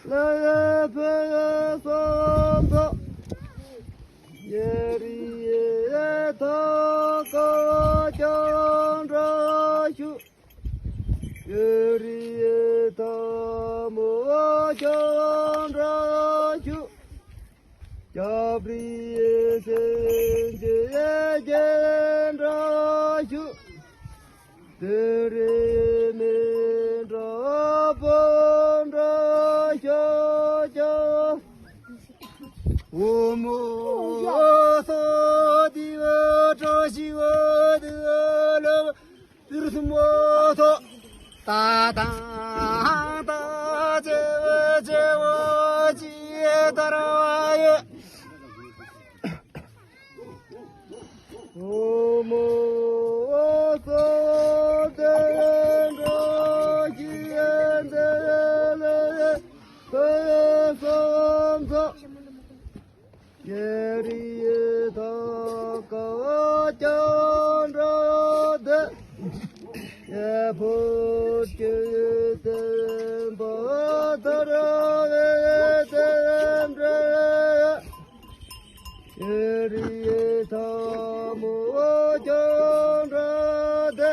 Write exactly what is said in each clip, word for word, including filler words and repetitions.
ལ་ཡ་ཕུ་ཡ་སོ་འདོ། ཡེ་རི་ཡེ་ཐ་ཀ་ཅང་དྲ་ཞུ། ཡེ་རི་ཡེ་ཐ་མོ་ཅང་དྲ་ཞུ། ཅབ་རི་ཡེ་སེ་ཇེ་ཡེ་ཇེ་དྲ་ཞུ། ཏེ་རེ་མེ་དྲ་པོ་དྲ་ཤོ་ཅོ། ཨོ་མོ་སོ་ཏི་བ་དྲ་ཤི་བ་ཏི་བ་ལ་བ་ཏིར་སུ་མོ་ཐོ། ཏ་ཏང་ཏ་ཅེ་བ་ཅེ་བ་ཅི་ཡེ་དར་བ་ཡེ། ཨོ་མོ་སོ་ཏེ་དྲ་ཤི་ཡེ་ཏེ་ལེ་ཏེ་སོ་ཚོ། ཡེ་རི་ཡེ་ཐ་ཀ་ཅང་དྲ་ཏེ། ཡེ་ཕོ་ཅེ་ཏེ་བ་ཏ་ར་བེ་ཏེ་དྲ། ཡེ་རི་ཡེ་ཐ་མོ་ཅང་དྲ་ཏེ།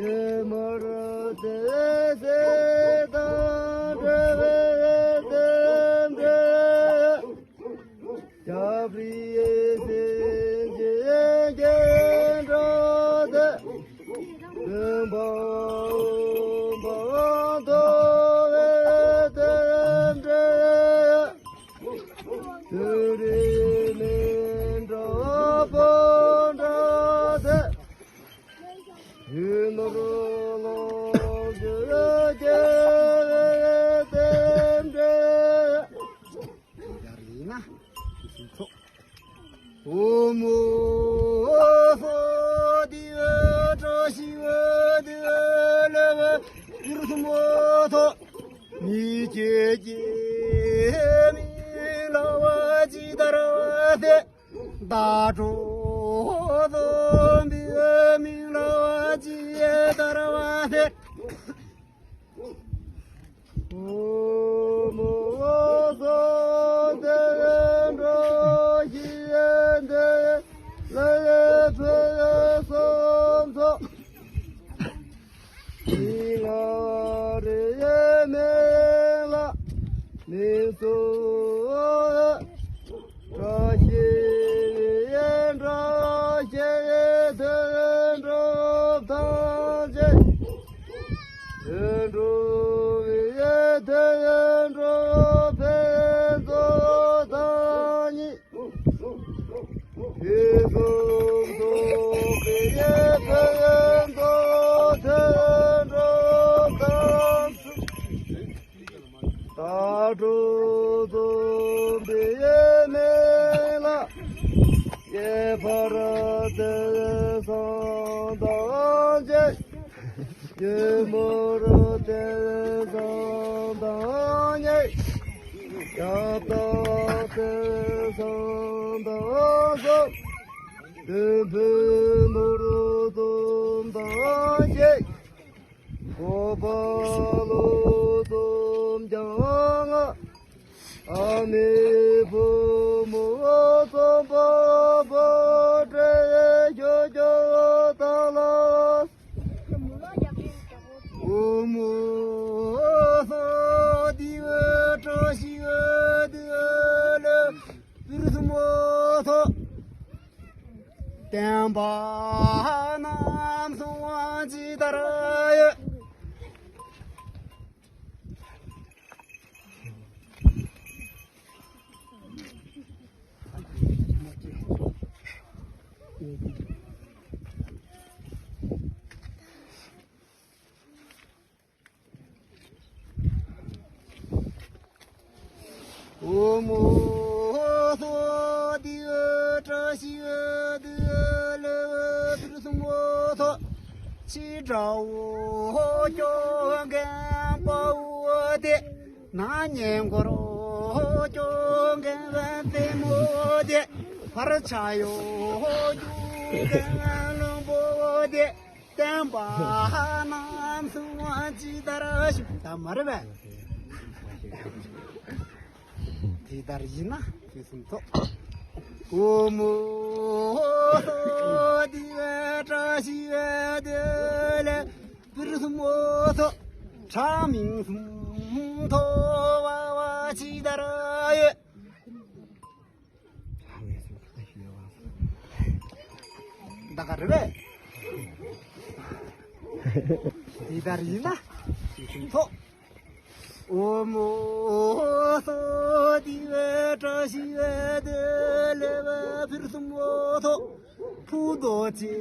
ཡེ་མ་ར་ཏེ་སེ་ཏ་དྲ་བེ་ཏེ་དྲ། ཅབ་རི་ཡེ་སེ་ཇེ་ཇེ་དྲ་ཏེ། ཏེ་བ་བ་ཏོ་བེ་ཏེ་དྲ། ཏེ་རེ་མེ་དྲ་པོ་དྲ་ཏེ། ཡུ་ནོ་རོ་ལོ་ཇེ་ཇེ་ཏེ་དྲ། ཡར་ཡིན་ན་ཤི་ཤི་ཚོ། ཨོ་མོ་ཧོ་ཏི་ཨ་དྲ་ཤི་ཨ་ཏི་ཨ་ལ་བ་ཡུར་སུ་མོ་ཐོ། མི་ཀྱེ་ཀྱེ་མི་ལ་བ་ཅི་དར་བ་ཏེ། ད་དྲོ་ཏོ་མི་མི་ལ་བ་ཅི་དར་བ་ཏེ། ཨོ་མོ་སོ་ཏེ་དྲ་ཤི་ཡེ་ཏེ་ལ་ཡེ་ཕེ་ཡེ་སོ་ཚོ། མི་ལ་རེ་ཡེ་མེ་ལ་མི་སོ་ཡེ། བཀྲ་ཤིས་པའི་ཡན་བཀྲ་ཤིས་པའི་དོན་འགྲུབ་ཐང་ཆེན། དོན་འགྲུབ་པའི་ཡན་དོན་འགྲུབ་ཕན་ཚུན་ཐང་ཉིད། ཕུན་སུམ་ཚོགས་པའི་ཡན་ཕན་ཚུན་དོན་འགྲུབ་ཐང་ཆེན། ད་དྲུག་འཛོམས་པའི་ཡེ་མེ་ལ། ཡེ་ཕ་ར་ཏེ་སང་དང་ཅེ། ཡེ་མོ་ར་ཏེ་སང་དང་ཉེ། ཡ་ཏ་ཏེ་སང་དང་སོ། ཏེ་ཕེ་ནོ་རུ་འཛོམས་དང་ཅེ། ཁོ་པ་ལོ་ཙམ་ཀྱང་ང་། ཨ་མའི་བུ་མོ་ཙམ་པ་པོ་བྲེ་ཞོ་ཅོ་ཏ་ལ། བུ་མོ་སོ་དི་བ་བཀྲ་ཤིས་དི་ལ་པིར་སུ་མོ་ཐོ། བསྟན་པ་རྣམ་གསུམ་ཇི་ལྟར་ཡོད། ཨོ་མོ་སོ་དི་བ་བཀྲ་ཤིས་དི་ལ་བ་པིར་སུ་མོ་ཐོ། ཕྱི་དགྲ་བོ་སྐྱོབ་མཁན་དཔའ་བོ་དེ། ན་ནིང་འཁོར་སྐྱོབ་མཁན་བན་དེ་མོ་དེ། ཕར་ཆ་ཡོ་རྒྱུག་མཁན་བློན་པོ་དེ། བསྟན་པ་རྣམ་གསུམ་ཇི་ལྟར་ཞུ། ད་མ་རེད་པས། དེ་ལྟར་ཡིན་ན་དུས་གསུམ་ཐོག་ཨོ་མོ་ཨོ་སོ་དེ་བས་བཀྲ་ཤིས་པའི་དེ་ལས་པིར་སུམ་ཨོ་སོ་ཕྲ་མིང་གསུམ་ཐོ་བ་བ་ཅི་ལྟར་ཡོད། ད་ག་རེད་པས། འདི་ལྟར་ཡིན་ན་ཐོ། ཨོ་མོ་ཨོ་སོ་དེ་བས་བཀྲ་ཤིས་པའི་དེ་ལས་པིར་སུམ་ཨོ་སོ་ཕུ་རྡོ་རྗེ་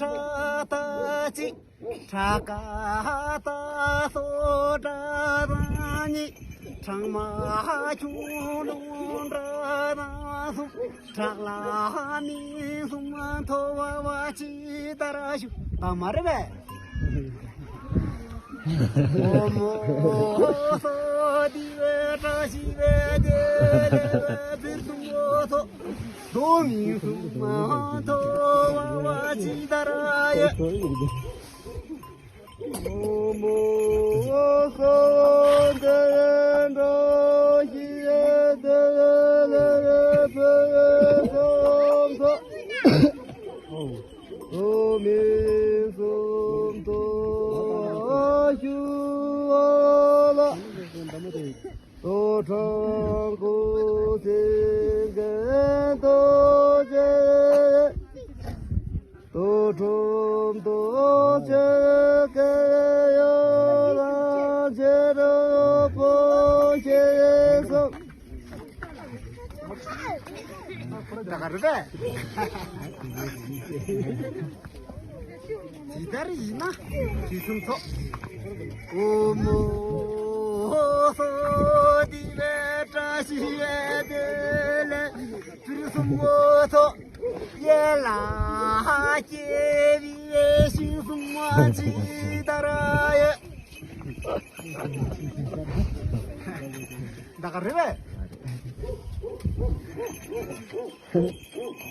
ཁྲ་ཏ་ཅི། ཁྲ་ཀ་ཏ་སོ་ཏྲ་ར་ཉི། ཁྲག་མ་ཁྱུང་ལུང་ཏྲ་ར་སུམ། ཁྲག་ལ་མིང་གསུམ་ཐོ་བ་བ་ཅི་ལྟར་ཞུ། ད་མ་རེད་པས། ཨོ་མོ་ཨོ་སོ་དེ་བས་བཀྲ་ཤིས་པའི་དེ་ལས་པིར་སུམ་ཨོ་སོ་རྡོ་མིང་གསུམ་ཐོ་བ་བ་ཅི་ལྟར་ཡོད། ཨོ་མོ་ཨོ་སོ་དེ་བས་བཀྲ་ཤིས་པའི་དེ་ལས་པིར་སུམ་ཨོ་སོ་རྡོ་མིང་གསུམ་ཐོ་བ་ཞུ་ལ། ཏོ་ཁྲོམ་སྐུ་ཚེ་མཁན་རྡོ་རྗེ། ཏོ་ཁྲོམ་རྡོ་རྗེ་སྐལ་ཡོད་ལ་རྗེ་གྲོགས་པོ་ཞེས་སོ། ད་ག་རེད་པས། ཇི་ལྟར་ཡིན་ན་དུས་གསུམ་ཚོགས། ཨོ་མོ་ཨོ་སོ་དེ་བས་བཀྲ་ཤིས་པའི་དེ་ལས་པིར་སུམ་ཨོ་སོ་ཡན་ལག་བརྒྱད་པའི་ཞིང་གསུམ་མ་ཇི་ལྟར་ཡོད། ད་ག་རེད་པས།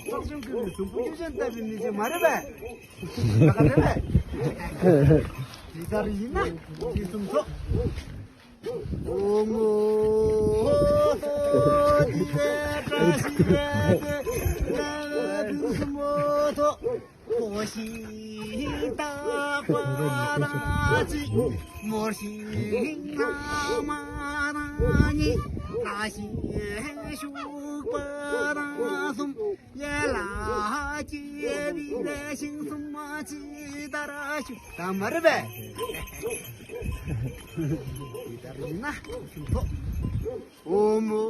སོག་ཆུང་ཀུན་ནས་གཟུགས་པོ་གཡུ་ཅན་ལྟ་བུའི་མི་ཚེ་མ་རེད་པས། ད་ག་རེད་པས། དེ་ལྟར་ཡིན་ན་དུས་གསུམ་ཚོགས། ཨོ་མོ་ཨོ་སོ་དེ་བས་བཀྲ་ཤིས་པའི་དེ་ལས་པིར་སུམ་ཨོ་སོ། ཕོ་ཤིང་སྟག་པ་དང་གཅིག་མོར་ཤིང་ལྷ་མ་དང་གཉིས། ལྷ་ཤིང་ཤུག་པ་དང་གསུམ། ཡན་ལག་བརྒྱད་པའི་ལས་ཤིང་གསུམ་མ་ཇི་ལྟར་ཞུ། ད་མ་རེད་པས། དེ་ལྟར་ཡིན་ན་ཞུ་ཐོག་ཨོ་མོ་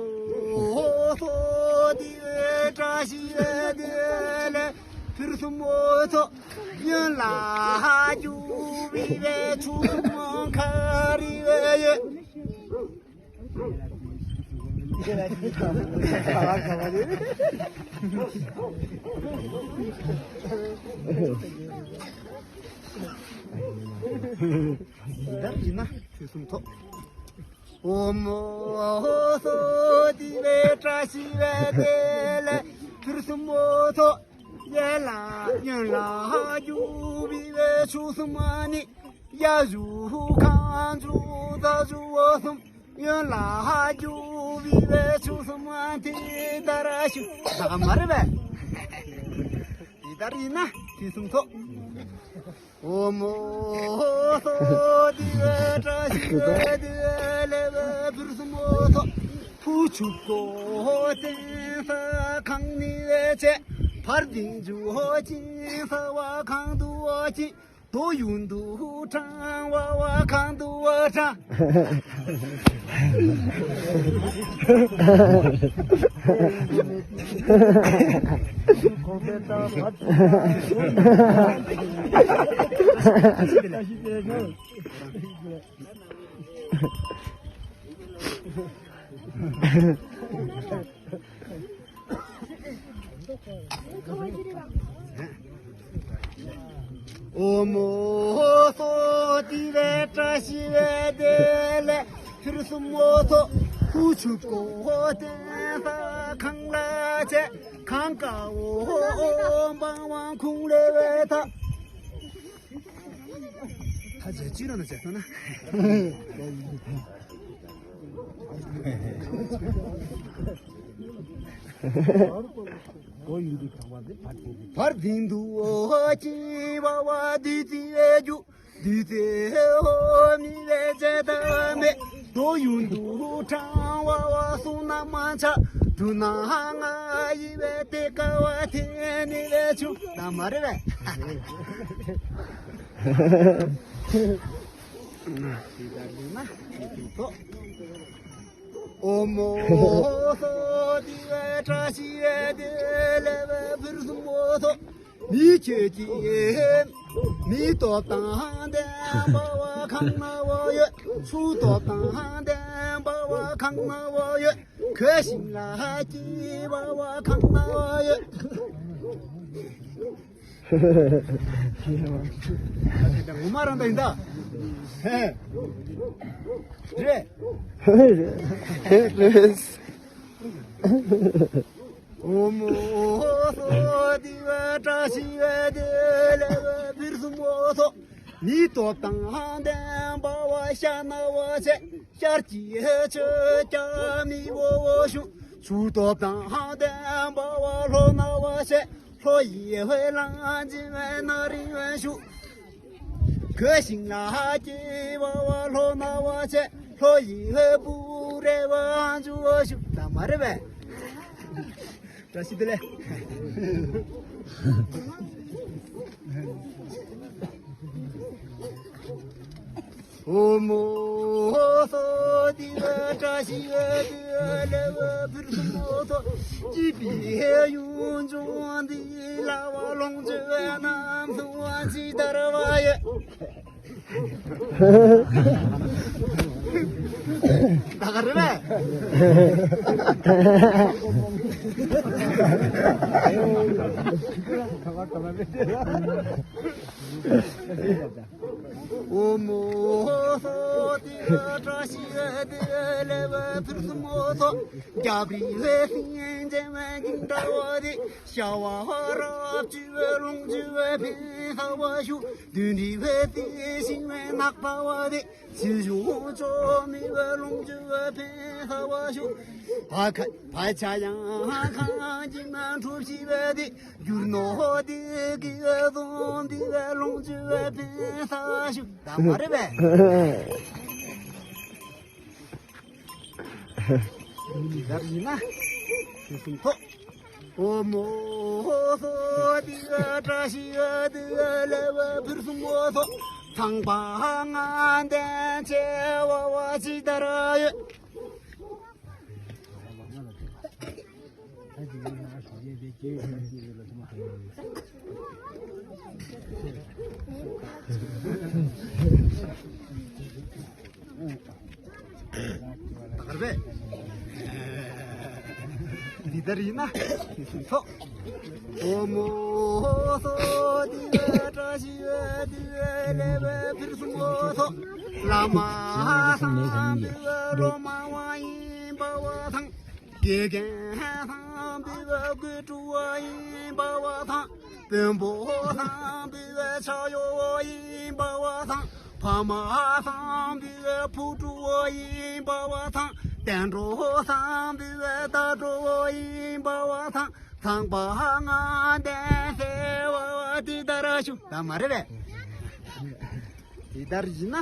ཨོ་སོ་དེ་བས་བཀྲ་ཤིས་པའི་དེ་ལས་པིར་སུམ་ཨོ་སོ། ཡན་ལག་བརྒྱད་པའི་ཆུ་གསུམ་མ་ག་རེ་ཡོད། འདི་ལྟར་ཡིན་ན་དུས་གསུམ་ཐོགས། ཨོ་མོ་ཨོ་སོ་དེ་བས་བཀྲ་ཤིས་པའི་དེ་ལས་པིར་སུམ་ཨོ་སོ། ཡན་ལག་ཡན་ལག་བརྒྱད་པའི་ཆུ་གསུམ་ནི། གཡའ་བྱུག་ཁམས་བྱུག་རྩྭ་བྱུག་འོ་གསུམ། ཡན་ལག་བརྒྱད་པའི་ཆུ་གསུམ་དེ་ལྟར་ཞུ། ད་ག་མ་རེད་པས། དེ་ལྟར་ཡིན་ན་དུས་གསུམ་ཚོགས། ཨོ་མོ་ཨོ་སོ་དེ་བས་བཀྲ་ཤིས་པའི་དེ་ལས་པིར་སུམ་ཨོ་སོ། ཕུ་ཆུ་ཀོ་ཏེན་ས་གང་ནི་བས་ཆེ། བར་ལྡིང་ཇུ་ཧོ་ཅིན་ས་བ་གང་དུ་ཨོ་ཅིན། དོ་ཡུན་དུ་ཁྲང་བ་བ་གང་དུ་ཨོ་ཁྲང་། ཨོ་མོ་ཨོ་སོ་དེ་བས་བཀྲ་ཤིས་པའི་དེ་ལས་པིར་སུམ་ཨོ་སོ། ཧུ་ཆུ་ཀོ་ཧོ་ཏེན་ས་གང་ལ་ཆེ། གང་ཀ་ཨོ་ཧོ་ཨོ་འབངས་དབང་ཁུང་ལས་བས་ཐ། ད་རྗེས་ཅི་རང་ན་བྱས་སོང་ན། བར་འཛིན་དུ་འོ་ཅི་བ་བ་དུས་ཚིགས་རྒྱུ། དུས་ཚེ་ཧོ་མི་ལས་བྱེད་དམ་མེད། དོ་ཡུན་དུ་གྲང་བ་བ་སོང་ན་མ་ཆ། དུ་ན་ང་ཡི་བས་དེ་ཀ་བ་དེ་ནི་ལས་ཆུ་ད་མ་རེད་བས། ཨོ་མོ་ཧོ་སོ་དི་བ་བཀྲ་ཤིས་དེ་ལེ་བ་ཕུར་སུ་མོ་སོ། མི་ཁྱོད་ཀྱིས་མི་སྟོབས་དང་ལྡན་པ་བ་གང་ན་བ་ཡོད། ཆུ་སྟོབས་དང་ལྡན་པ་བ་གང་ན་བ་ཡོད། གོས་ཤིང་ལ་སྐྱིད་པ་བ་གང་ན་བ་ཡོད། ངོ་མ་རང་ད་ཡིན་ད། ཧེ། རེད། རེད། ཨོ་མོ་ཧོ་སོ་དི་བ་བཀྲ་ཤིས་དེ་ལེ་བ་ཕུར་སུ་མོ་སོ། མི་སྟོབས་དང་ལྡན་པ་བ་ཤ་ན་བ་ཆེ། ཤར་གྱི་ཆོས་ཀྱང་མི་བོ་བོ་ཤུ། ཆུ་སྟོབས་དང་ལྡན་པ་བ་ལྷོ་ན་བ་ཆེ། ལྷོ་ཡི་ཧོས་ལང་ཅི་བའི་ན་རིང་བའི་ཤུ། གོས་ཤིང་ལ་སྐྱིད་པ་བ་ལྷོ་ན་བ་ཆེ། ལྷོ་ཡི་ཧོས་པུ་རེ་བ་འཇུ་བ་ཤུ་ད་མ་རེད་པས། བཀྲ་ཤིས་བདེ་ལེགས། ཨོ་མོ་ཧོ་སོ་དི་བ་བཀྲ་ཤིས་དེ་ལེ་བ་ཕུར་སུ་མོ་སོ། སྐྱིད་པའི་ཡུལ་ལྗོངས་འདི་ལ་བ་ལོངས་སྤྱོད་རྣམ་གསུམ་ཇི་ལྟར་བ་ཡོད། ད་ག་རེད་པས། ཨོ་མོ་ཧོ་སོ་དི་བ་བཀྲ་ཤིས་དེ་ལེ་བ་ཕུར་སུ་མོ་སོ། རྒྱབ་རི་ལེ་སིང་ཅན་མ་གིང་འདྲ་བ་དེ། ཤ་བ་རབ་ཅི་བའི་ལོངས་སྤྱོད་བའི་ཕན་ས་བ་ཤུ། དུན་རི་བའི་དེ་ཤིང་བའི་ནགས་པ་བ་དེ། ཆུ་བཞུ་ཅོ་མི་བའི་ལོངས་སྤྱོད་བའི་ཕན་ས་བ་ཤུ། བ་ཁ་བ་ཆ་ཡང་ཁང་གི་མ་འཁྲུ་ཤི་བའི་དེ། རྒྱུར་ནོ་དེ་གི་བའི་ཟོན་དེ་བའི་ལོངས་སྤྱོད་བའི་ཕན་ས་ཤུ་ད་མ་རེད་པས། ཡར་ཡིན་ན་དེ་གསུམ་ཐོག་ཨོ་མོ་ཧོ་སོ་དི་བ་བཀྲ་ཤིས་དི་བ་ལེ་བ་ཕུར་སུ་མོ་སོ། ཚངས་པ་ང་ལྡན་ཆེ་བ་བ་ཇི་ལྟར་ཡོད། གར་བས། འདི་ལྟར་ཡིན་ན་དེ་གསུམ་ཚོགས། ཨོ་མོ་ཧོ་སོ་དི་བ་བཀྲ་ཤིས་དི་བ་ལེ་བ་ཕུར་སུ་མོ་སོ། བླ་མ་བསམ་པའི་སློབ་མ་བ་ཡིན་པ་བ་དང་། དགེ་རྒན་བསམ་པའི་བ་དགོད་བྲོ་བ་ཡིན་པ་བ་དང་། དཔོན་པོ་བསམ་པའི་བ་ཕྱག་གཡོག་བ་ཡིན་པ་བ་དང་། ཕ་མ་བསམ་པའི་བ་བུ་བྲོ་བ་ཡིན་པ་བ་དང་། བསྟན་འགྲོ་བསམ་པའི་བ་ད་བྲོ་བ་ཡིན་པ་བ་དང་། ཚངས་པ་ང་ལྡན་ཟེར་བ་བ་དེ་ལྟར་ཞུ་ད་མ་རེད་པས། དེ་ལྟར་ཡིན་ན་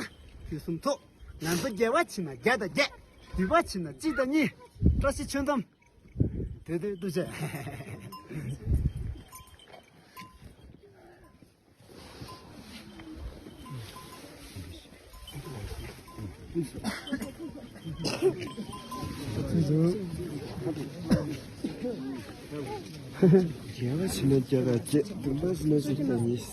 དུས་གསུམ་ཐོག་ང་ཚོ་རྒྱལ་བ་ཕྱིན་ན་བརྒྱ་དང་བརྒྱད། སྡིག་པ་ཕྱིན་ན་གཅིག་དང་གཉིས། བཀྲ་ཤིས་ཆོས་འཛོམས། དེ་དེ་འདུ་བྱས། རྒྱལ་བ་ཕྱིན་ན་བརྒྱ་དང་བརྒྱད། སྡིག་པ་ཕྱིན་ན་གཅིག་དང་གཉིས།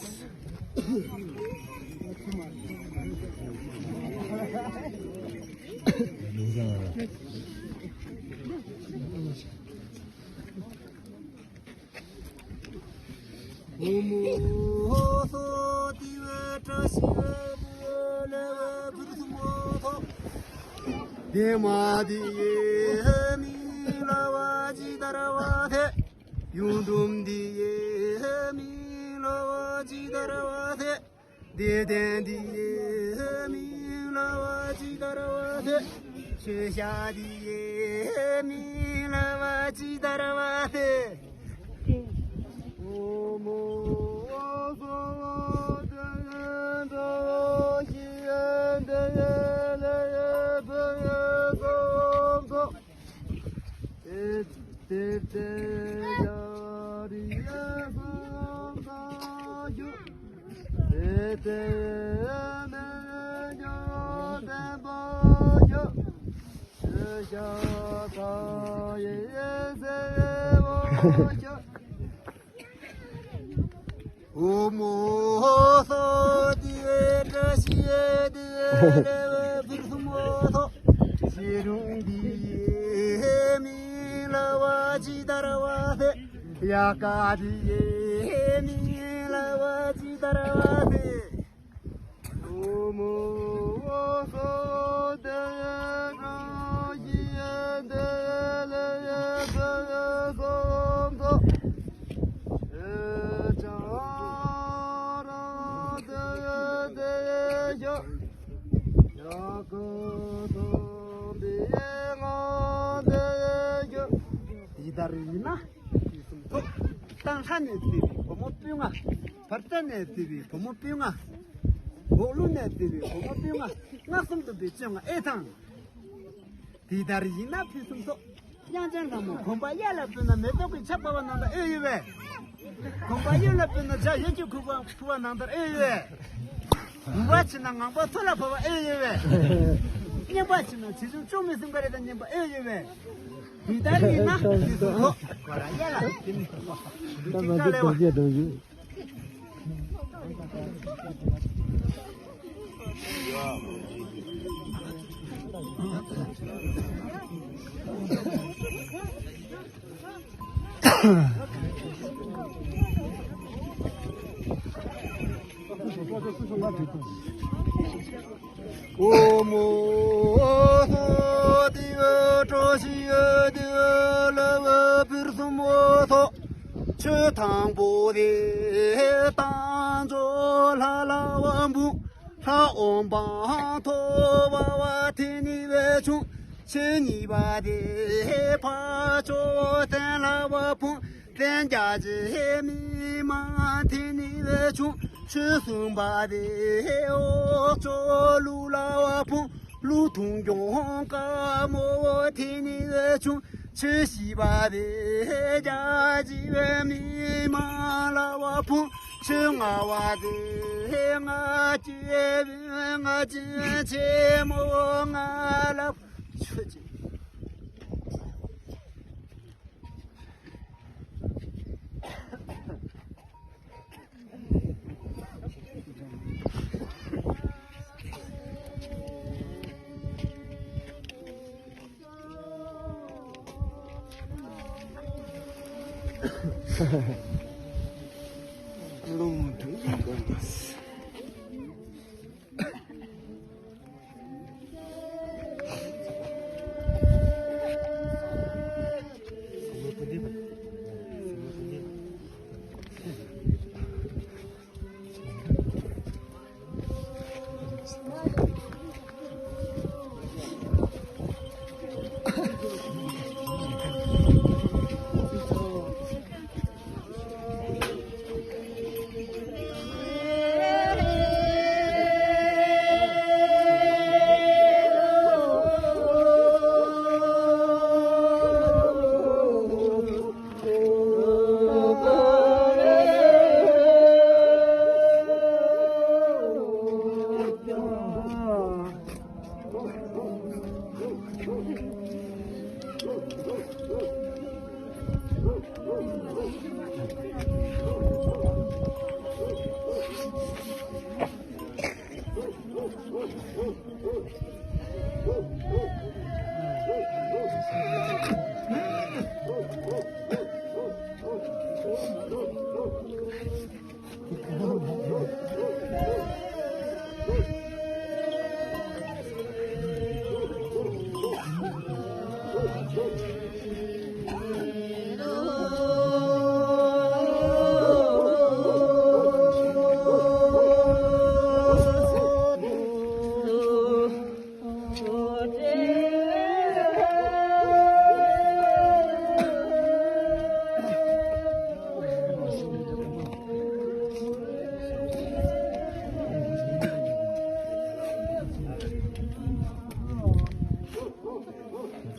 ཨོ་མོ་ཧོ་སོ་དི་བ་བཀྲ་ཤིས་དི་བ་ལེ་བ་ཕུར་སུ་མོ་སོ། དེ་མ་དི་ཡེ་མི་ལ་བ་ཇི་ལྟར་བ་དེ། ཡུང་དུམ་དི་ཡེ་མི་ལ་བ་ཇི་ལྟར་བ་དེ། དེ་ལྡན་དི་ཡེ་མི་ལ་བ་ཇི་ལྟར་བ་དེ། ཆོས་བཤད་དེ་མི་ལ་བ་ཅི་ལྟར་བ་སྟེ། འདི་ལྟར་ཡིན་ན། ཐོག་ཏང་ཧྲ་ནས་བརྩིས་པའི་བུ་མོ་སྤུན་ལྔ། བར་རྩ་ནས་བརྩིས་པའི་བུ་མོ་སྤུན་ལྔ། འོག་ལུ་ནས་བརྩིས་པའི་བུ་མོ་སྤུན་ལྔ། ལྔ་གསུམ་དུ་བའི་བཅོ་ལྔ་ཨེ་ཐང་། དེ་ལྟར་ཡིན་ན་ཕུན་སུམ་ཚོགས། དབྱངས་ཅན་ལྷ་མོ་གོམ་པ་གཡས་ལ་སྤོས་ན་མེ་ཏོག་གི་ཆར་འབབ་པ་ནང་ལྟར་ཨེ་ཡོད་པས། གོམ་པ་གཡོན་ལ་སྤོས་ན་བྱ་ཡུལ་གྱི་ཁུ་བ་ཁུ་བ་ནང་ལྟར་ཨེ་ཡོད་པས། འུར་བ་ཆེ་ན་ངང་པ་མཚོ་ལ་བབས་པ་ཨེ་ཡོད་པས། སྙན་པ་ཆེ་ན་བྱི་ཅུང་ཅུང་མི་སེམས་ཀ་རེ་དང་མཉམ་པ་ཨེ་ཡོད་པས། དེ་ལྟར་ཡིན་ན་དེ་སུ་ཐོག་གོ་ར་གཡས་ལ་དེ་ནི་ཐོག་དེ་ཅིག་ལྟ་ལས་བ། ཨོ་མོ་ཧོ་ཏི་ཝ་ཀྲོ་ཤི་ཡ་ཏི་ཝ་ལ་ཝ་ཕུར་སུ་མོ་ཐོ། ཆུ་དང་པོ་དེ་དང་ཇོ་ལྷ་ལ་བ་འབུ། ལྷ་འོམ་བང་ཐོ་བ་བ་དེ་ནི་བེ་ཆུང་། ཆུ་གཉིས་པ་དེ་ཕ་ཅོ་བསྟན་ལ་བ་ཕུང་། བསྟན་རྒྱ་རྗེ་མི་མང་དེ་ནི་བེ་ཆུང་། ཆུ་གསུམ་པ་དེ་འོག་ཅོ་ལུ་ལ་བ་ཕུང་། ལུ་ཐུང་གྱོང་དཀར་མོ་དེ་ནི་བེ་ཆུང་། ཆུ་བཞི་པ་དེ་རྒྱ་རྗེ་མི་མང་ལ་བ་ཕུང་། ཆུ་ལྔ་པ་དེ་ལྔ་བཅུ་ལྔ་བཅུ་ཆེན་མོ་ལྔ་ལ་ཆུ་ཆེན།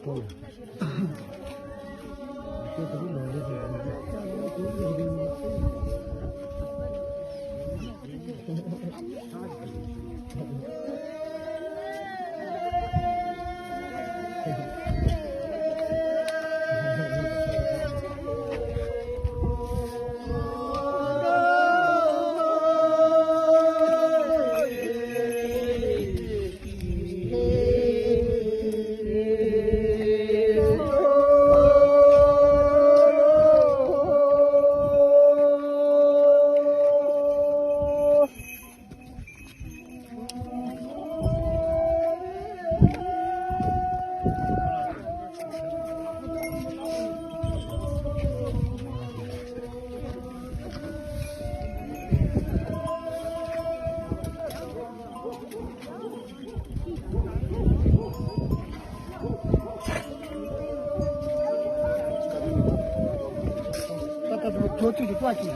ད་ལྟ་དུ་ཐོ་ཐུག་གི་བཀའ་ཅིག